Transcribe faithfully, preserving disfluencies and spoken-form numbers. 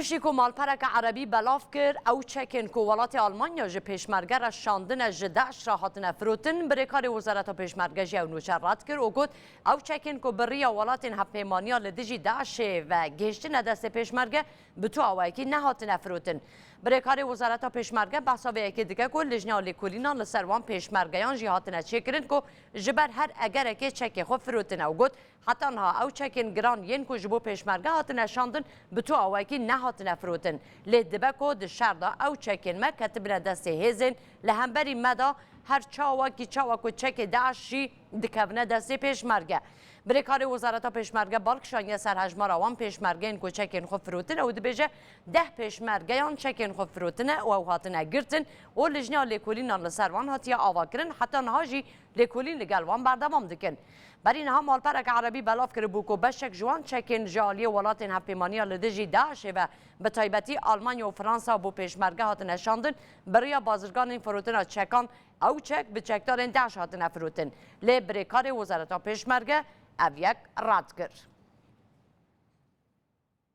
Piştî ku malpereke erebî belav kir, ew çekên ku welatê Almanya ji pêşmerge re şandine ji DAIŞ re hatine firotin, birêkarê Wezareta Pêşmerge jî ew nûçe red kir û got, ew çekên ku bi riya welatên hevpêmaniya li dijî DAIŞê ve gihiştine destê pêşmerge, bi tu awayekî nehatine firotin. Birêkarê Wezareta Pêşmerge behsa vê yekê dike ku lijneya lêkolînan li ser wan pêşmergeyan jî hatine çêkirin ku ji ber her egerekê çekê xwe firotine û got, heta niha ew çekên giran yên ku ji bo pêşmerge hatine şandin, bi tu awayekî nehatine firotin. Lê dibe ku di şer de ew çekên me ketibine destê hêzên li hemberî me de, her çawakî çawa ku çekê DAIŞ jî dikevine destê pêşmerge. Birêkarê Wezareta Pêşmerge bal kişandiye ser hejmara wan pêşmergeyên ku çekên xwe firotine û dibêje, deh pêşmergeyan çekên xwe firotine û ew hatine girtin û lijneya lêkolînan li ser wan hatiye avakirin, heta niha jî lêkolîn li gel wan berdewam dikin. Berî niha malpereke erebî belav kiribû ku beşek ji wan çekên ji aliyê welatên hevpêmaniya li dijî DAIŞê ve, bi taybetî Almanya û Fransa, bo pêşmerge hatine şandin, bi riya bazirganên firotina çekan, ew çek bi çekdarên DAIŞ hatine firotin. Lê birêkarê Wezareta Pêşmerge ev yek red kir.